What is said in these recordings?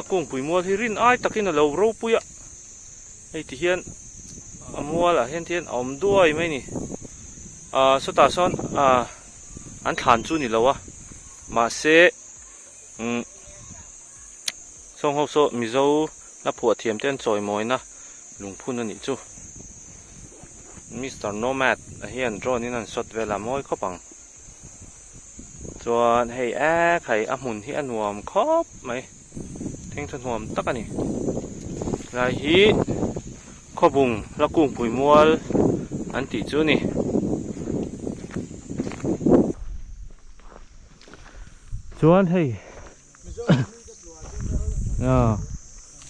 Hla kungpui mual hi rin ai takin a lo ropui a, hei ti hian a mualah hian ti hian a awm duai mai a ni. Ahh sawtah sawn ahh an thlan chu a ni lo a, mahse umm sawng ho saw Mizo hla phuah thiam te an chawimawina lungphun a nih chu. Mister Nomad a hian drone in an shot vel a mawi khawp ang. Chuan hei ek hei a hmun hi a nuam khawp mai thengthaw nuam tak a ni lai hi khawbung la kungpui mual an tih chu a ni. Chuan hei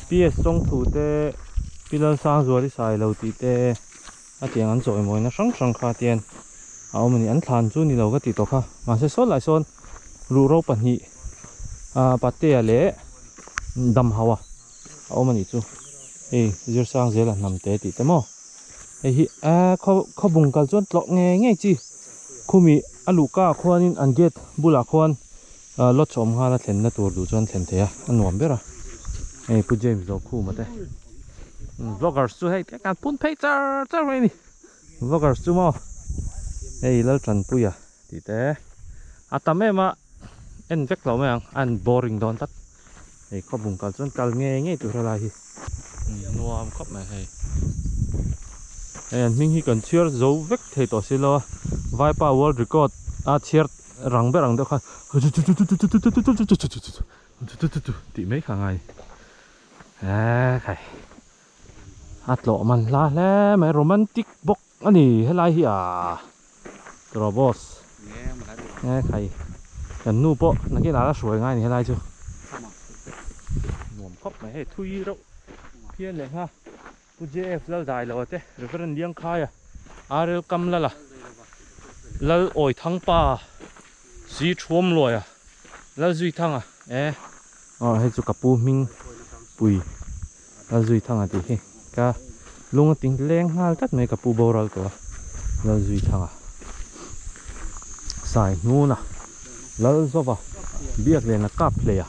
PS Chawngthu te Pi Lalsangzuali Sailo tih te. A tiang an chawimawina hrang hrang kha tian a awm a ni. An thlan chu ni lo ka tih tawh kha. Mahse sawn lai sawn ruhro pahnih ah Patea leh Damhaua a awm a nih chu. Hei Zirsang zela hnam te tih te maw. Hei hi ah khaw khawbung kal chuan tlawh ngei ngei chi khumi a luhka ah khuanin an gate bulah khuan ah lodge awm nghal a thlenna tur duh chuan thlen thei a, a nuam ber a. Hei Pu James Zokhuma te. Vloggers chu hei kan phun phei char char mai a ni vloggers chu maw hei Laltanpuia tih te a tam em a en vek lo mai ang a en boring dawn tlat hei khawbung kal chuan kal ngei ngei tur helai hi nuam khawp mai hei hei an hming hi kan chhiar zo vek thei tawh si lo a vaipa world record a chhiar rang ber ang deuh khan tih mai kha a ngai. Eee khai a tlawh man hla hle mai romantic bawk a ni helai hi aa tiraw boss ee khai kan nu pawh nakin ah la hruai ngai a ni helai chu nuam khawp mai hei thui reuh phian leh ngha Pu JF Laldailo te Reverend Liangkhaia RL Kamlala Lal Awithangpa Si Thuamluaia Lalzuithanga e aw hei chu ka pu hming pui Lalzuithanga tih hi ka lung a ting leng nghal tlat mai ka pu boral tawh a Lalzuithanga Saihnuna Lalzova Biakliana Kaphleia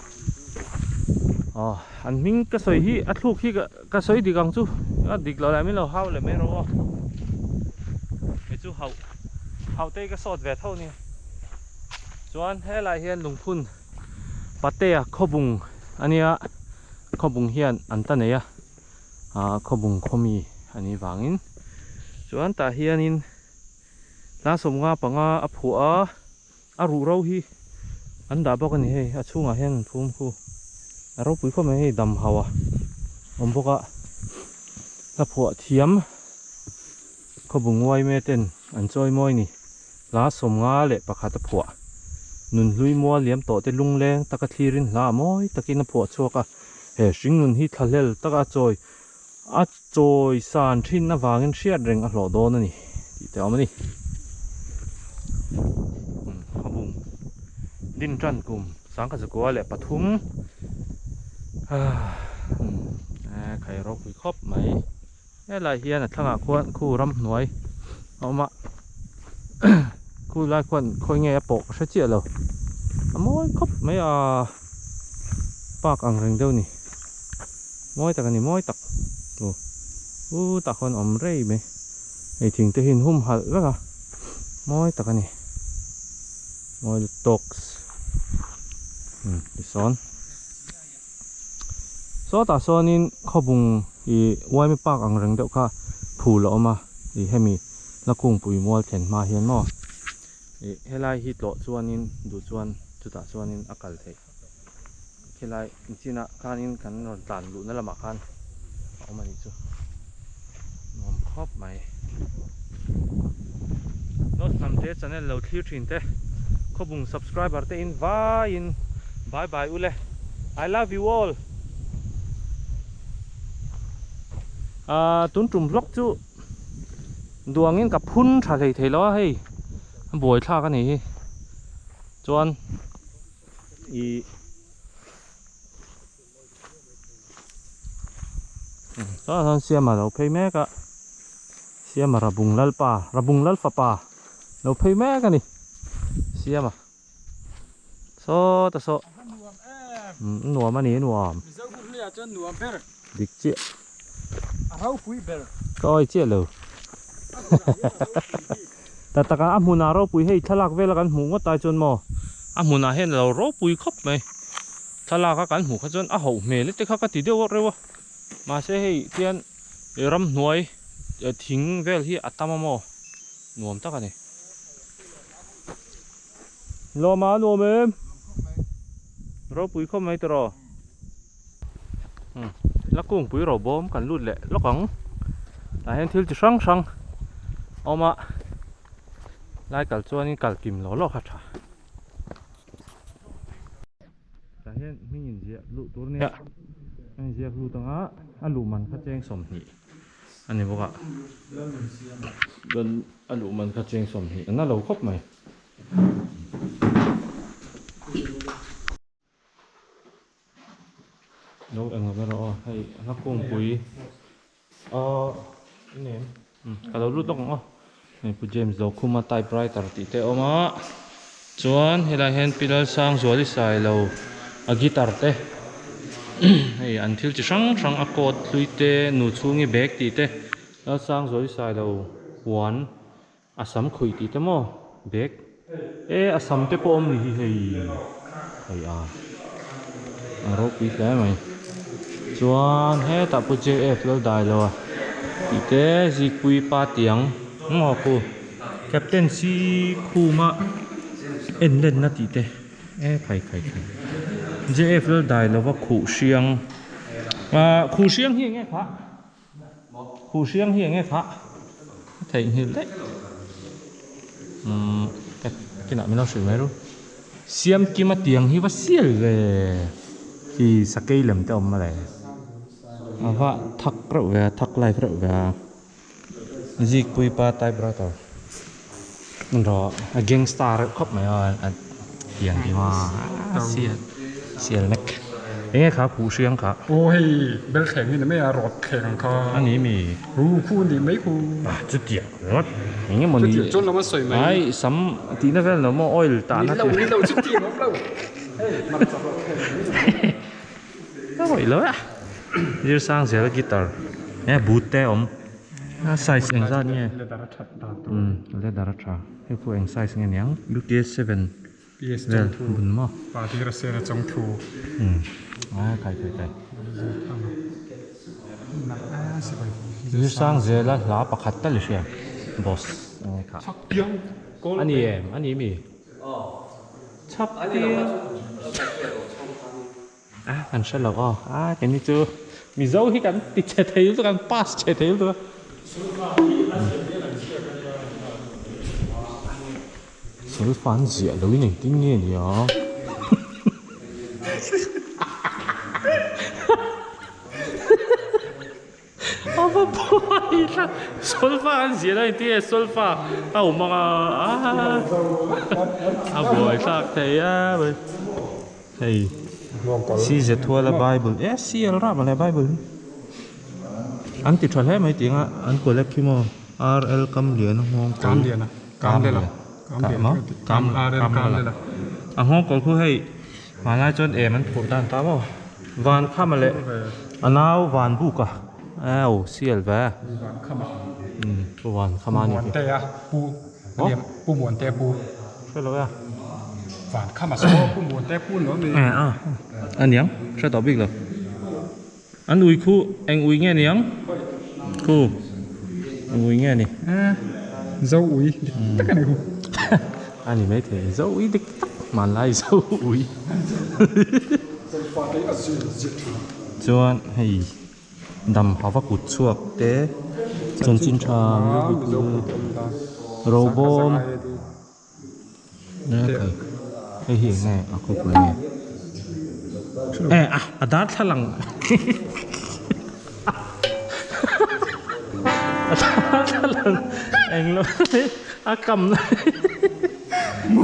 aw an hming ka sawi hi a thluk hi ka. Ka sawi dik ang chu, a dik lo lai min lo hau leh mai rawh aw. Kei chu hauh hauh te hi ka sawt ve tho nia. Chuan helai hian lungphun Patea khawbung a nia, khawbung hian an ta nei a, ah khawbung khawmi a nih vangin. Chuan tah hianin hla sawmnga panga a phuah a. A ruh ro hi an dah bawk a ni hei a chhungah hian an phum khu a ropui khawp mai hei dam hau a awm bawk a hla phuah thiam khawbu nguai me ten an chawi mawi ni hla sawmnga leh pakhat a phuah nunhlui mual liam tawh te lungleng taka thlirin hla a mawi takin a phuah chhuak a he hringnun hi thlahlel taka a chawi A chawi san thin avangin hriat reng a hlawh dawn a ni tih te a awm a ni. A bung din tan kum sangkhat zakua leh pathum a khai ropui khawp mai. Helai hian a thlangah khuan khu ramhnuai a awm a, khu lai khuan khawi nge a pawh ka hre chiah lo. A mawi khawp mai a, park ang reng deuh a ni. Mawi tak a ni mawi tak u u tah khawn awm rei mai hei thing te hi an hum halh vek a mawi tak a ni mawi lutuk umm tisawn sawtah sawnin khawbung ih uaimi park ang reng deuh kha phul a awm a ih hemi la kungpui mual thlen hma hian maw ih helai hi tlawh chuanin duh chuan chutah chuanin a kal theih. Khilai chinah khanin kan rawn tlan luhna lamah khan a awm a nih chu. Nuam khawp mai. North Hnamte channel lo thlir thin te, khawbung subscriber te in vaiin bye bye ule. I love you all. Ahh tun tum vlog chu duangin ka phun tha hlei thei lo a hei a buaithlak a nih hi. Chuan. I tah hian siama lo phei mek a siama rabung lalpa rabung lalfapa lo phei mek a ni siama saw ta saw nuam a ni nuam. ah chuan nuam ber. Dik chiah. A ropui ber. Ka awi chiah lo. Ta taka a hmunah ropui hei thlalak vela kan hmuh ngawt ai chuan maw a hmunah hian a lo ropui khawp mai. Thlalak a kan hmuh kha chuan a hoh hmel te kha ka ti deuh reuh a. Mahse hei tian ramhnuai thing vel hi a tam a maw nuam tak a ni. Lawma a nuam em? Ropui khawp mai tawh rawh. La kungpui ro bawm kan lut leh lawk ang tah hian thil chi hrang hrang a awm a lai kal chuanin kal kim lo lawk a tha tah hian hming inziah luh tur nia a inziak lut anga a luh man kha cheng 20 a ni bawk a a luh man kha cheng 20 a na lo khawp mai. Lo eng ber aw hei hla kungpui aw nem ka lo lut lawk ang aw hei pu James Dokhuma typewriter tih te a awm a chuan helai hian Pi Lalsangzuali Sailo a guitar te hei an thil chi hrang hrang a coat hlui te nu chhungi bag tih te Lalsangzuali Sailo huan A sam khuih tih te maw bag e a sam te pawh awm ni hi hei hei a a ropui hle mai chuan hetah pawh JF lo dai lo a tih te zikpui pa tiang maw khu captain si khuma en let na tih te e khai khai khai JF lo dai lova khuh hriang ah khuh hriang hi enge kha. Khuh hriang hi enge kha a theihnghilh daih umm kinah min lo hrilh mai ru siam kima tiang hi va sial ve khi sakei lem te awm mawle a va thak reuh ve a thak life reuh ve a zikpui pa typewriter rawh a gangster reuh khawp mai a tiang hi maw a sial sial mek enge kha khuh hriang kha aw hei bel thleng hi ni mai a rawt thleng ang kha a ni mi hu khu ni mai khu ah chutiang ringawt enge maw ni chutiang chuan lo an sawi mai ai sam tihna vel lo maw oil tahna ni lo ni lo chutiang awm lo hei hmarcha rawt thleng ni ka awih lo e zirsang zel guitar e boot te awm a size engzat nge umm leather a tha hei pawh eng size nge niang UTS 7 vel bun maw umm a kai kai kai zirsang zela hla pakhat tal i hria boss enge kha a ni em a ni mi chhak piang A kan hre lo aw a keini chu Mizo hi kan ti chhe thei lutuk a kan pass chhe thei lutuk a. Sulfa an ziah lo in engtin nge ni a. A va buai tlat solfa an ziah lai engtin nge solfa a awm ang a a buai thlak thei a hei CZ Thuala bible e CL rap a le bible hi an ti tha hle mai tih anga an collect hi maw RL Kamliana nghawng Kamliana Kamlela Kamlela a nghawng kawl khu hei Hmanlai chuan em an phurh dan ta maw? Van khama leh a nau van buk a au sial ve. Van khama. Umm pu van khama ni. Pu Muantea pu pu Muantea pu. Hre lo e. Van khama saw pu Muantea pu ni awm e. A aniang hre tawh bik lo. An ui khu eng ui nge niang? Khu eng ui nge ni? Zo ui dik tak a ni khu. A ni maithei, zo ui dik tak hmanlai zo ui. Zofa te a zir zir thin. Chuan hei dam hava kut chhuak te chanchin tha Mizo robawm. Hei hi eng nge a khawpui nge e a a darthlalang a darthlalang eng lo a kam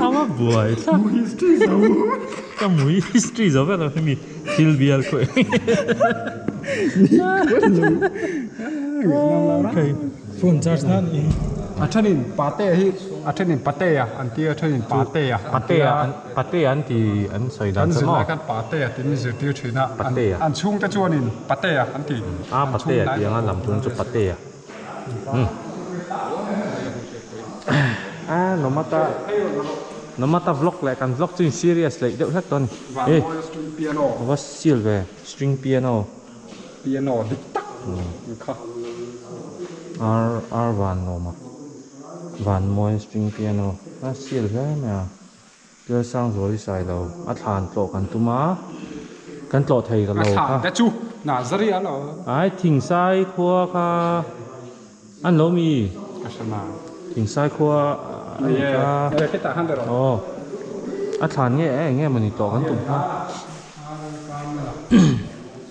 a va buai thlak ka mui history zo vek lo hemi thil bial khaw phone charge nan ni. A thenin Patea hi a thenin Patea an tia a thenin Patea an tia. Patea an ti an sawi dan Kan chu maw? zirlai khan Patea tiin min zirtir thin a. Patea. An chhungte chuanin Patea an ti. A Patea tih anga lam tum chu Patea. A Nomata Nomata vlog leh kan vlog chu in serious leh deuh hlek tawh a ni. Vanmawia string piano. A va seal ve string piano. Piano dik tak kha. R R Vanlawma Vanmawia string piano a seal hle mai a. Lalsangzuali Sailo a thlan tlawh kan tum a, kan tlawh thei ka lo kha. A thlan te chu Nazari a lo. Ai Thingsai khua kha an lo mi? Ka hre na. Thingsai khua a ni kha. Ni e, hetah khan rawh. Aw, a thlan nge eng nge mawni tlawh kan tum kha.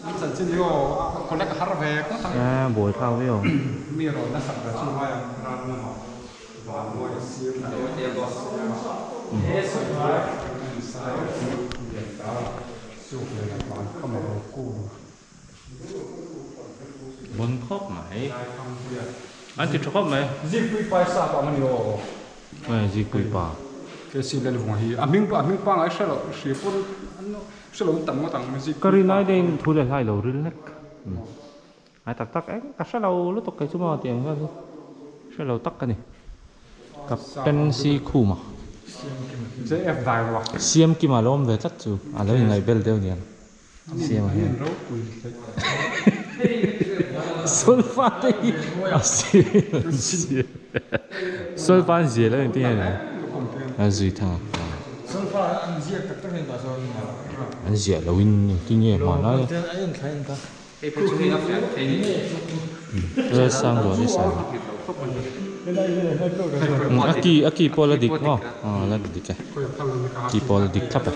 An chanchin hi aw a collect har ve ngawt ang. A buai thlak viau. Mi rawn na sak ve chu ngai ang ral lamah. Bon khawp mai an ti tha khawp mai. Zikpui pa sa pang a ni aw. Nge zikpui pa. KC Lalvunga hi a hming a hming pangngai hre lo hria pawn an hre lo tam ngawt ang zikpui pa. Ka rin ai deuhin thu leh hlai lo ril hlek. Ai tak tak eng ka hre lo lutuk kei chu maw tih ang hian hre lo tak ka ni. Ka pensi khum a. JF Daiwa. Siam Kima lo awm ve tlat chu a lo ingaih bel deuh niang. Siam a hian. Solfa te hi a zia. Solfa an zia lo engtin nge ni? A zui thang a. Solfa an ziak tak tak in ta sawn. An ziah lo in engtin nge hman lai a. Lalsang rual i sawi a ki a ki pawh la dik maw aw la dik e ki pawh la dik thlap e.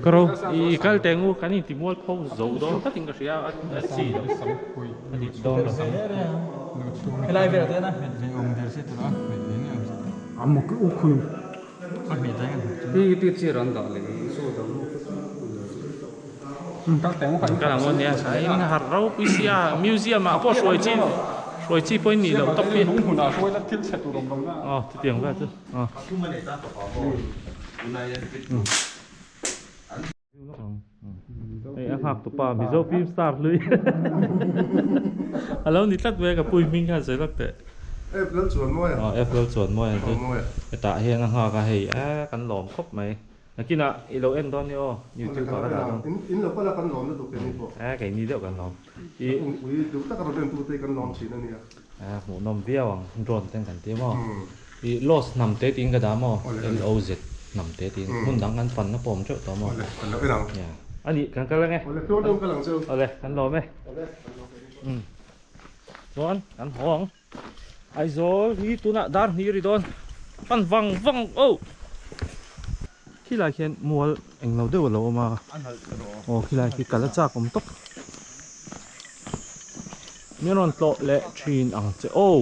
Ka ro i kal teh ngu kan inti mual pho zo dawn tlat in ka hria a chi lo a dik dawn lo. Kan ang nia in har ropui sia museum ah pawh hruai chi hruai chi pawh in nih loh tawp hi aw chutiang vel chu aw. Hei a nghak tupa Mizo film star hlui a lo ni tlat mai a ka pui hming khan sawi lawk teh. F Lalchuanmawia. Aw F Lalchuanmawia chu hetah hian a nghak a hei a kan lawm khawp mai. Nakinah i lo en dawn nia aw YouTube ah ka dah dawn. In lo kal a kan lawm lutuk keini pawh. A keini deuh kan lawm. I ui duh taka rawn en tute kan lawm thin a nia. A hmuhnawm viau ang drone ten kan ti maw. I Loz hnam te tiin ka dah maw? LOZ hnam te tiin hmun dang kan fan na pawh awm teuh tawh maw? Awle, kan lo en ang. Ya. A nih, kan kal ang e. Awle, tluang deuh kal ang cheu. Awle, kan lawm e. Awle, kan lawm e. Umm. Chuan, kan haw ang. Aizawl hi tunah dar hnih ri dawn. Pan vang vang oh! Khilai khian mual englo deuh a lo awm a. Aw khilai khi kal a chak awm tawp. Min rawn tlawh leh thin ang che aw.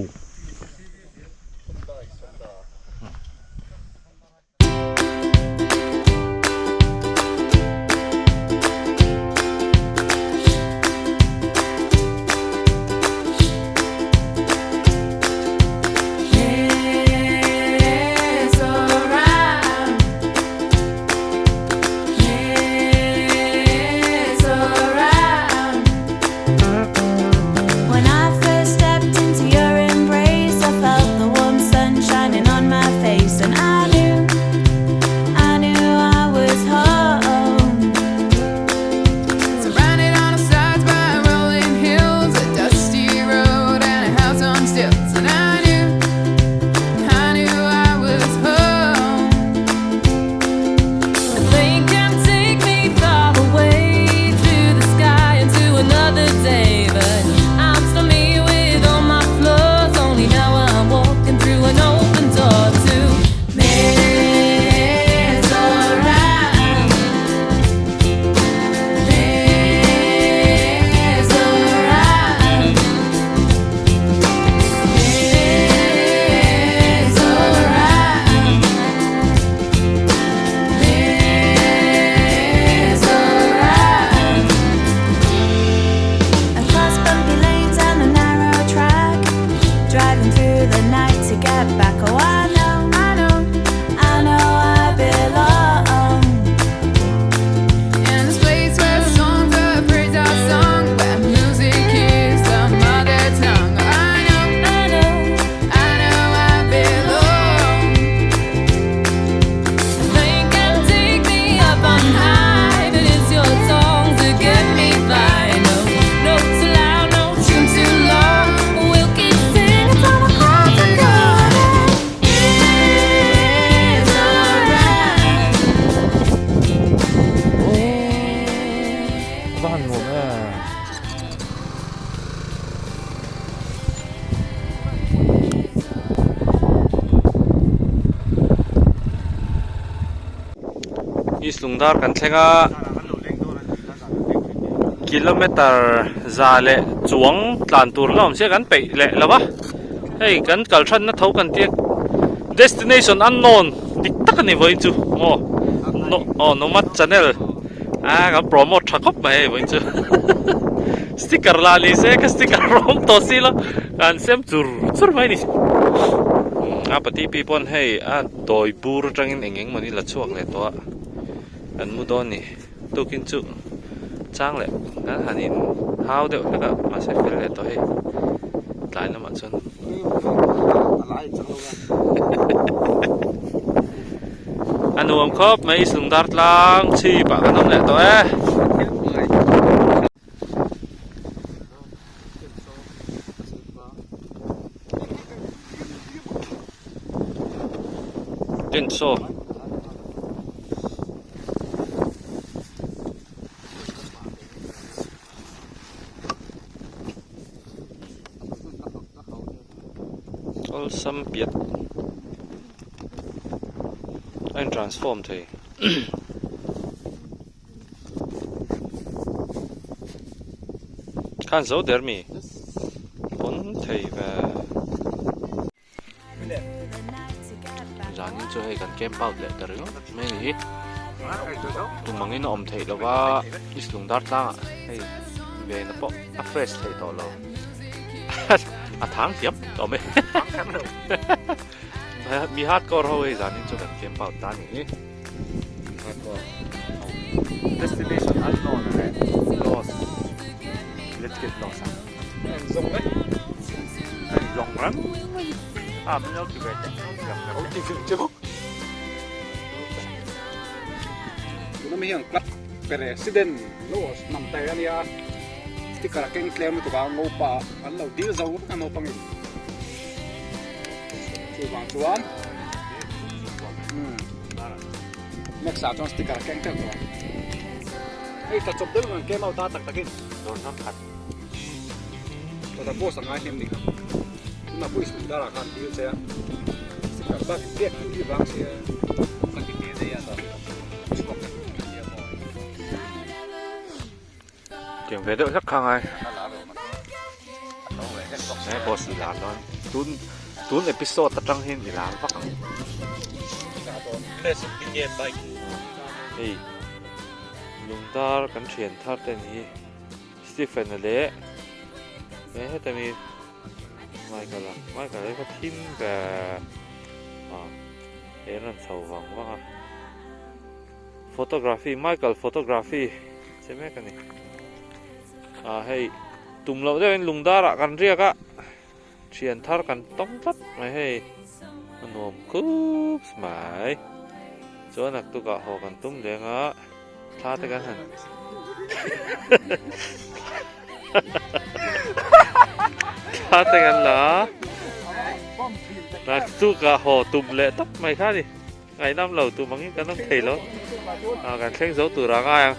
Lungdar kan thleng a, kilometer za leh chuang tlan tur la awm sia kan peih leh lo va, hei kan kal thatna tho kan tia destination unknown dik tak a ni vawiin chu maw aw nomad channel a kan promote tha khawp mai hei vawiin chu sticker lah ni se ka sticker rawng tawh si lo kan sem chur chur mai a ni a pati pi pawn hei a. Tawi bur atangin eng eng mawni la chhuak leh tawh a, kan mu dawn ni. Tukin chu chang leh kan han in hau deuh hlek a, mahse fel leh tawh hei tlai lamah chuan. A nuam khawp mai Sungdar tlang chhip ah kan awm leh tawh e. Chainsaw awlsam piat a in transform thei. Khan zo der mi pawn thei ve. Zanin chu hei kan camp out leh ta ringawt mai a ni hi. Tum angin a awm theih lo va East Lungdar tlangah hei vena pawh a fresh thei tawh lo. A thang thiam tawh mai. Mi hardcore ho hei zanin chu kan camp out ta a ni hi. Destination unknown leh lost let's get lost a Zawng vek zawng reng mai a min lo ti ve teh lo ti ve teh Tuna mi hian club president Lost nam tai ania sticker a keng tlem lutuk a ngopa an lo dil zo vek a naupangin chuvang chuan Next ah chuan sticker a keng teuh tawh ang. Hei tla chawp deuh in an kem out a tak takin. Dawr hnam khat. Tawta boss a ngai hnem ni kha. Tunah pawh i sum darah khan deal che a. Sticker bak in pek tur hi vang si a. Ka ti tir daih a tawh. Chhuak ka duh nia maw. Tiang ve deuh hlek kha ngai. He boss i lar dawn. Tun tun episode atang hian i lar vak ang. Hei lungdar kan thian thar te ni hi Stephen a leh he heta mi Michael a Michael a hi kha thim ve a he rawn chho vang vang a. Photography Michael photography che mek a ni ah hei tum loh deuhin lungdar ah kan riak a thian thar kan tawng tlat mai hei a nuam khup mai chuan naktuk ah haw kan tum leng a thla te kan han thla te kan la a naktuk ah haw tum leh tawp mai kha a ni. Ngaihnam lo tum angin kan awm thei lo. Ah kan thleng zo tur a ngai ang.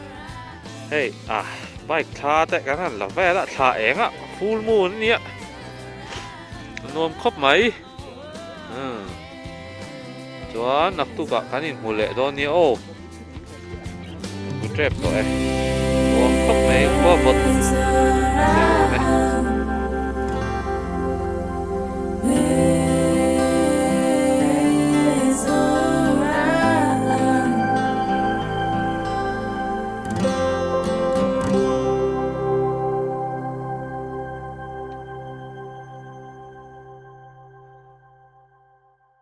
Hei ah bike thla te kan han la vel a thla eng a full moon a nia. A nuam khawp mai. Umm chuan naktuk ah kan inhmu leh dawn nia aw. Ku tep tawh e. Nuam khawp mai khua vawt.